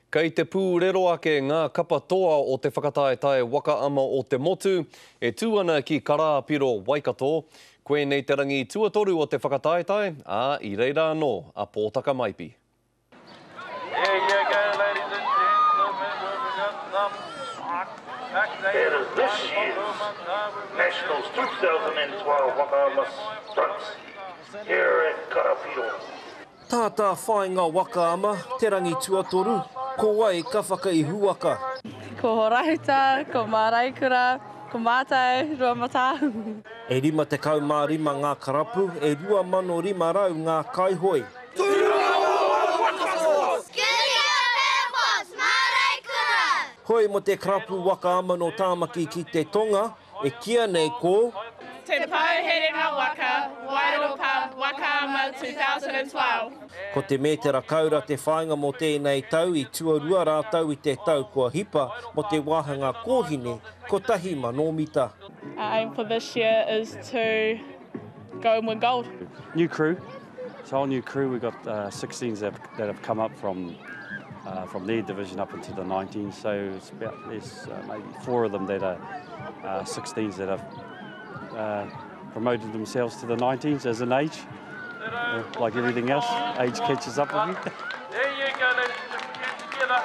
Kei te pūrero ake ngā kapa toa o te whakataetae waka ama o te motu, e tū ana ki Karāpiro, Waikato. Koinei te rangi tuatoru o te whakataetae, ā, i reira anō a Pōtaka Maipi. It is this year's Nationals 2012 Waka Ama Stunts here at Karapiro. Tātā whāinga waka ama, te rangi tuatoru, ko wai ka whakaihuwaka? Ko Horahuta, ko Māraikura, ko Mātou, Ruamatā. E 55 ngā karapu, e 2,500 ngā kaihoe. Hoi mō te karapu waka ama nō Tāmaki ki te Tonga, E kīia nei ko. Te Pou Herenga Waka, Wairarapa, Waka Ama 2012. Ko te mētera kaura te whāinga mō tēnei tau i tuarua rātou i te tau kua hipa mō te wāhanga kōhine 1000 mita. Our aim for this year is to go and win gold. New crew, it's a whole new crew, we've got 16s that have, that have come up from uh, from their division up into the 19s, so it's about, there's uh, maybe four of them that are uh, 16s that have uh, promoted themselves to the 19s as an age. Uh, like everything else, age catches up with you. There you go, ladies and gentlemen, get together.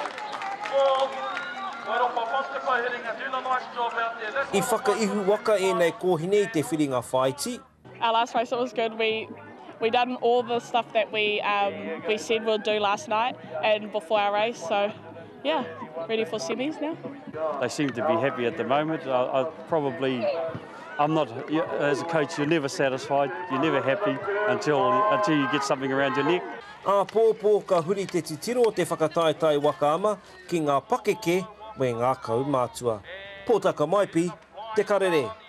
I whakaihuwaka ēnei kōhine i te whiringa whāiti. Our last race it was good, we we done all the stuff that we um, we said we'd do last night and before our race, so yeah, ready for semis now. They seem to be happy at the moment. I, I probably, I'm not, as a coach, you're never satisfied, you're never happy until, until you get something around your neck. Āpōpō ka huri te titiro o te whakataetae waka ama ki ngā pakeke me ngā kaumātua. Pōtaka Maipi, Te Karere.